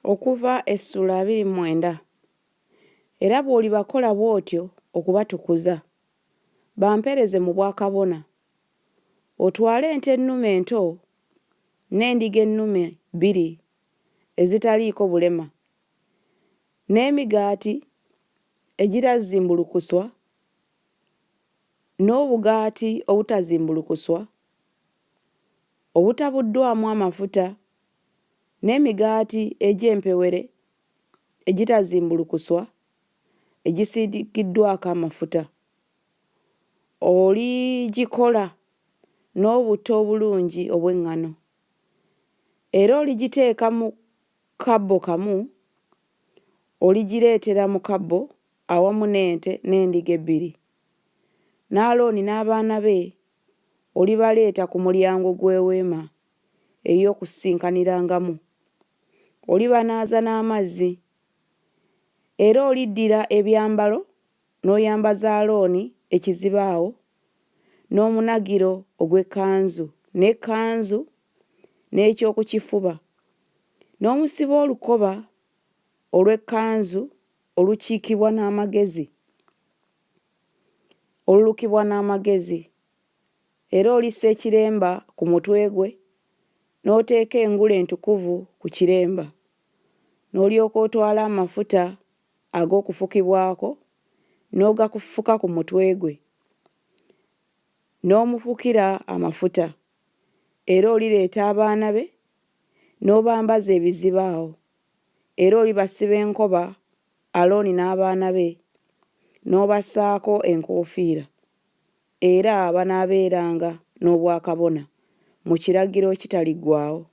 Okuva essuula 29. Era bw'olibakola bw'otyo okubatukuza, bampeereze mu bwakabona. Otwale ente ennume ento n'endiga ennume bbiri ezitaliiko bulema, n'emigaati egitazimbulukuswa n'obugaati obutazimbulukuswa obutabuddwamu amafuta n'emigaati egy'empewere egitazimbulukuswa egisiigiddwako amafuta. Oligikola n'obutto obulungi obw'eŋŋano, era oligiteeka mu kabbo kamu, oligireetera mu kabbo awamu n'ente n'endiga ebbiri. Ne Alooni n'abaana be olibaleeta ku mulyango gw'Eweema ey'Okusisinkanirangamu, olibanaaza n'amazzi. Era oliddira ebyambalo n'oyambaza Alooni ekizibaawo, n'omunagiro ogw'ekkanzu, n'ekkanzu, n'eky'oku kifuba, n'omusiba olukoba olw'ekkanzu olukiikibwa n'amagezi, olulukibwa n'amagezi. Era olissa ekiremba ku mutwe gwe, n'oteeka engule entukuvu ku kiremba, n'olyoka otwala amafuta ag'okufukibwako n'ogafuka ku mutwe gwe, n'omufukira amafuta. Era olireeta abaana be, n'obambaza ebizibaawo, era olibasiba enkoba Alooni n'abaana be, n'obassaako enkuufiira, era banaabeeranga n'obwakabona mu kiragiro ekitaliggwaawo.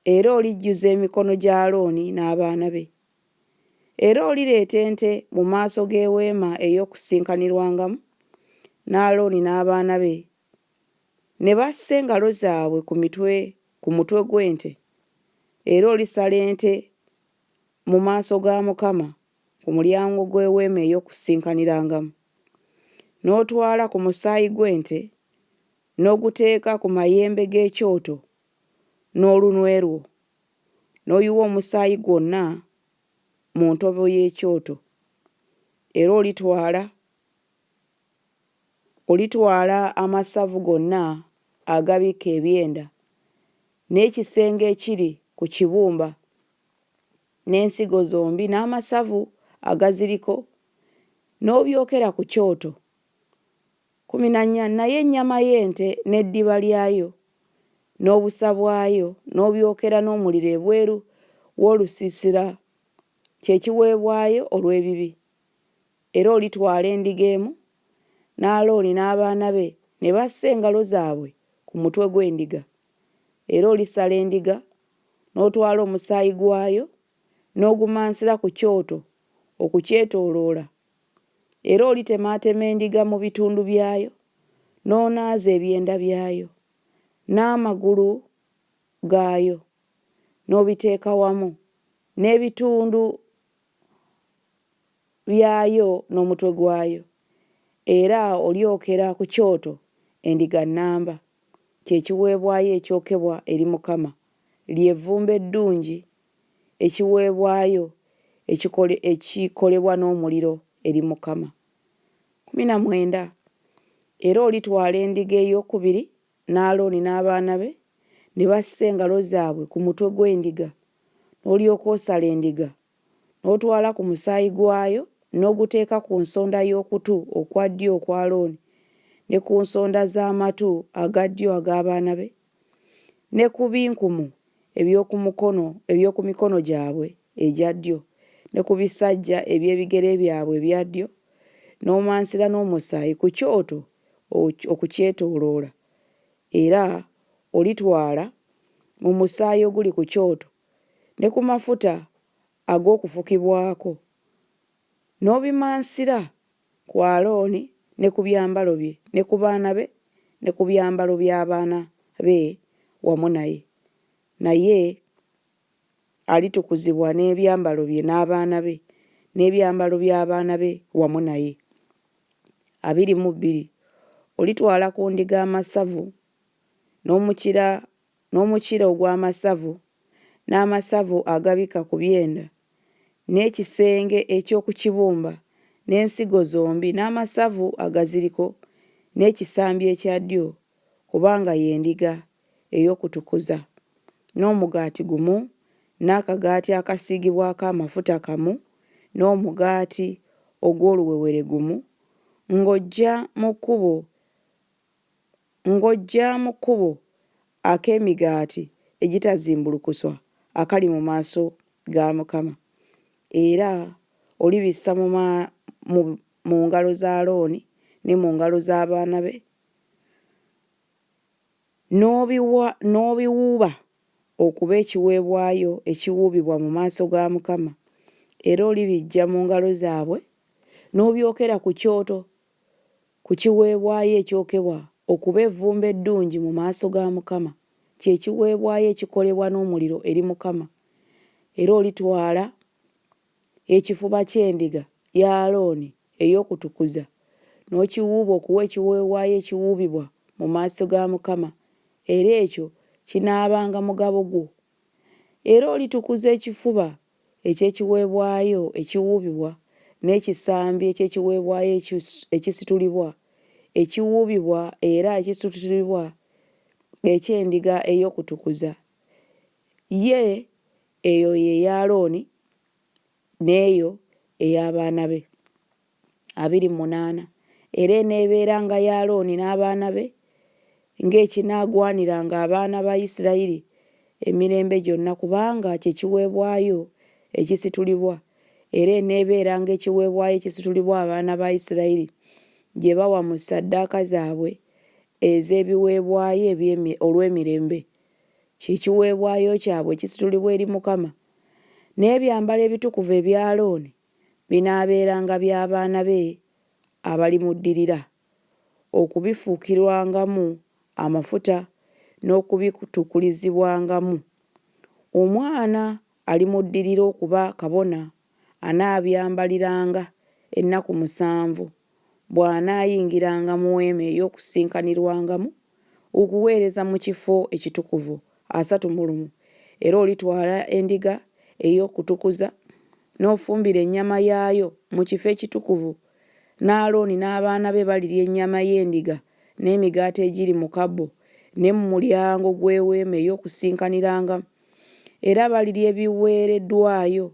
Era olijjuza emikono gya Alooni n'abaana be. Era olireeta ente mu maaso g'Eweema ey'Okusisinkanirwangamu, ne Alooni n'abaana be ne bassa engalo zaabwe ku mitwe ku mutwe gw'ente, era olisala ente mu maaso ga Mukama ku mulyango gw'Eweema ey'Okusisinkanirangamu. N'otwala ku musaayi gw'ente n'oguteeka ku mayembe g'ekyoto n'olunwe lwo, n'oyiwa omusaayi gwonna mu ntobo y'ekyoto. Era olitwala olitwala amasavu gonna agabikka ebyenda, n'ekisenge ekiri ku kibumba, n'ensigo zombi n'amasavu agaziriko, n'obyokera ku kyoto. 14 naye ennyama y'ente n'eddiba lyayo n'obusa bwayo n'obyokera n'omuliro ebweru w'olusiisira, kye kiweebwayo olw'ebibi. Era olitwala endiga emu, ne Alooni n'abaana be ne bassa engalo zaabwe ku mutwe gw'endiga. Era olisala endiga, n'otwala omusaayi gwayo n'ogumansira ku kyoto okukyetooloola. Era olitemaatema endiga mu bitundu byayo, n'onaaza ebyenda byayo, n'amagulu gaayo, n'obiteeka wamu, n'ebitundu byayo n'omutwe gwayo, era olyokera ku kyoto endiga nnamba, kye kiweebwayo ekyokebwa eri Mukama, lye vvumbe eddungi, ekiweebwayo ekikolebwa n'omuliro eri Mukama. 19 Era olitwala endiga eyookubiri, ne Alooni n'abaana be ne bassa engalo zaabwe ku mutwe gw'endiga, n'olyoka osala endiga, n'otwala ku musaayi gwayo n'oguteeka ku nsonda y'okutu okwa ddyo okwa Alooni ne ku nsonda z'amatu aga ddyo ag'abaana be, ne ku binkumu eby'oku mukono eby'oku mikono gyabwe egya ddyo ne ku bisajja eby'ebigere byabwe ebya ddyo, n'omansira n'omusaayi ku kyoto okukyetooloola. Era olitwala mu musaayi oguli ku kyoto ne ku mafuta ag'okufukibwako, n'obimansira ku Alooni ne ku byambalo bye ne ku baana be ne ku byambalo by'abaana be wamu naye, naye alitukuzibwa n'ebyambalo bye n'abaana be n'ebyambalo by'abaana be wamu naye. 22 Olitwala ku ndiga amasavu n'omukira n'omukira ogw'amasavu n'amasavu agabikka ku byenda, n'ekisenge eky'oku kibumba, n'ensigo zombi, n'amasavu agaziriko, n'ekisambi ekya ddyo, kubanga ye ndiga ey'okutukuza, n'omugaati gumu, n'akagaati akasiigibwako amafuta kamu, n'omugaati ogw'oluwewere gumu, ng'oggya mu kkubo ng'oggya mu kkubo ak'emigaati egitazimbulukuswa akali mu maaso ga Mukama. Era olibissa mu mu mu ngalo za Alooni ne mu ngalo z'abaana be, n'obiwa n'obiwuuba okuba ekiweebwayo ekiwuubibwa mu maaso ga Mukama, era olibiggya mu ngalo zaabwe n'obyokera ku kyoto ku kiweebwayo ekyokebwa okuba evvumbe eddungi mu maaso ga Mukama, kye kiweebwayo ekikolebwa n'omuliro eri Mukama. Era olitwala ekifuba ky'endiga ya Alooni ey'okutukuza, n'okiwuuba okuwa ekiweebwayo ekiwuubibwa mu maaso ga Mukama, era ekyo kinaabanga mugabo gwo. Era olitukuza ekifuba eky'ekiweebwayo ekiwuubibwa n'ekisambi eky'ekiweebwayo ekisitulibwa, ekiwuubibwa era ekisitulibwa eky'endiga ey'okutukuza, ye eyo ye ya Alooni n'eyo ey'abaana be. 28 era eneebeeranga ya Alooni n'abaana be ng'ekinaagwaniranga abaana ba Isirayiri emirembe gyonna, kubanga kye kiweebwayo ekisitulibwa, era eneebeeranga ekiweebwayo ekisitulibwa abaana ba Isirayiri gye bawa mu ssaddaaka zaabwe ez'ebiweebwayo olw'emirembe, kye kiweebwayo kyabwe ekisitulibwa eri Mukama. N'ebyambalo ebitukuvu ebya Alooni binaabeeranga bya baana be abalimuddirira, okubifukirwangamu amafuta n'okubitukulizibwangamu. Omwana alimuddirira okuba kabona anaabyambaliranga ennaku musanvu bw'anaayingiranga mu weema ey'okusisinkanirwangamu okuweereza mu kifo ekitukuvu, 31 era olitwala endiga ey'okutukuza, n'ofumbira ennyama yaayo mu kifo ekitukuvu, ne Alooni n'abaana be balirya ennyama y'endiga n'emigaati egiri mu kabbo ne mu mulyango gw'eweema ey'okusisikanirangamu, era balirya ebiweereddwayo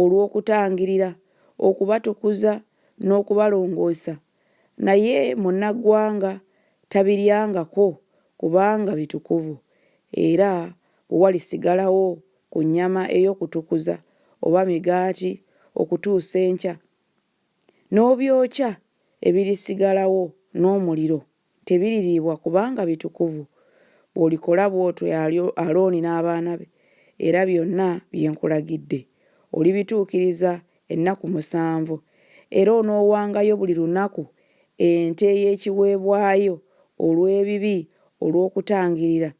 olw'okutangirira, okubatukuza n'okubalongoosa, naye munnaggwanga tabiryangako, kubanga bitukuvu. Era bwe walisigalawo ku nnyama ey'okutukuza oba migaati okutuusa enkya, n'obyokya ebirisigalawo n'omuliro, tebiririibwa kubanga bitukuvu. Bw'olikola bw'otyo Alooni n'abaana be, era byonna bye nkulagidde, olibituukiriza ennaku musanvu. Era onoowangayo buli lunaku ente ey'ekiweebwayo olw'ebibi olw'okutangirira,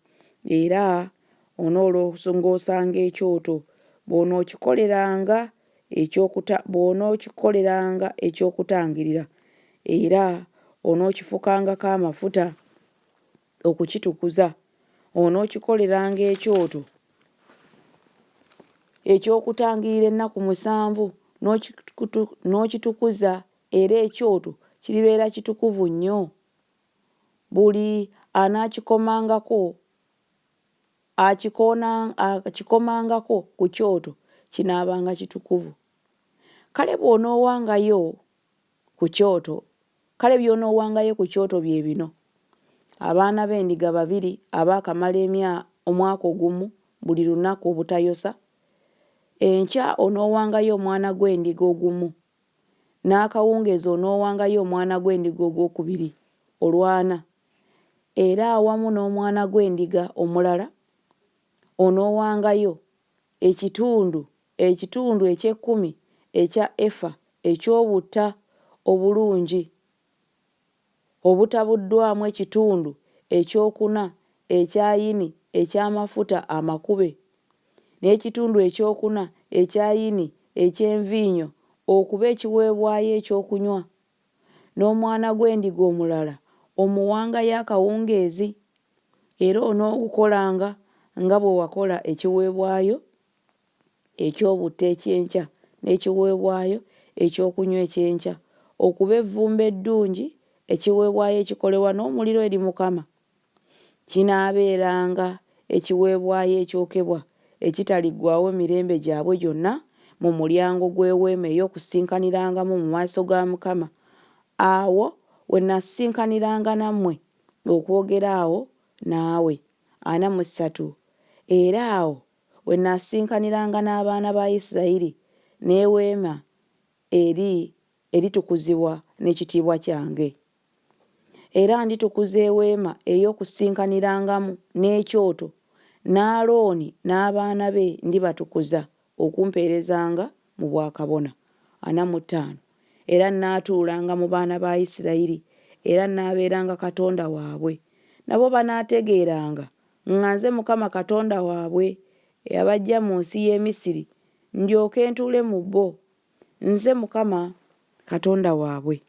era onoolongoosanga ekyoto bw'onookikoleranga bw'onookikoleranga eky'okutangirira, era onookifukangako amafuta okukitukuza. Onookikoleranga ekyoto eky'okutangirira ennaku musanvu, n'okitukuza, era ekyoto kiribeera kitukuvu nnyo. Buli anaakikomangako Akikomangako ku kyoto kinaabanga kitukuvu. Kale bw'onoowangayo ku kyoto, kale by'onoowangayo ku kyoto bye bino, abaana b'endiga babiri abaakamala emya omwaka ogumu buli lunaku obutayosa. Enkya onoowangayo omwana gw'endiga ogumu, n'akawungeezi onoowangayo omwana gw'endiga ogwokubiri olw'ana. Era awamu n'omwana gw'endiga omulala onoowangayo ekitundu ekitundu eky'ekkumi ekya efa eky'obutta obulungi obutabuddwamu ekitundu eky'okuna ekya yini eky'amafuta amakube, n'ekitundu eky'okuna ekya yini eky'enviinyo okuba ekiweebwayo eky'okunywa. N'omwana gw'endiga omulala omuwangayo akawungeezi, era onoogukolanga nga bwe wakola ekiweebwayo eky'obutta eky'enkya n'ekiweebwayo eky'okunywa eky'enkya, okuba evvumbe eddungi, ekiweebwayo ekikolebwa n'omuliro eri Mukama. Kinaabeeranga ekiweebwayo ekyokebwa ekitaliggwaawo emirembe gyabwe gyonna mu mulyango gw'Eweema ey'Okusisikanirangamu mu maaso ga Mukama, awo we nnaasisinkaniranga nammwe okwogera awo naawe. 43 era awo we nnaasisinkaniranga n'abaana ba Isirayiri, n'Eweema eri eritukuzibwa n'ekitiibwa kyange. Era nditukuza Eweema ey'Okusisinkanirangamu n'ekyoto, ne Alooni n'abaana be ndibatukuza okumpeerezanga mu bwakabona. 45 era nnaatuulanga mu baana ba Isirayiri, era nnaabeeranga Katonda waabwe. Nabo banaategeeranga nga nze Mukama Katonda waabwe, eyabaggya mu nsi y'e Misiri, ndyoke ntuule mu bo. Nze Mukama Katonda waabwe.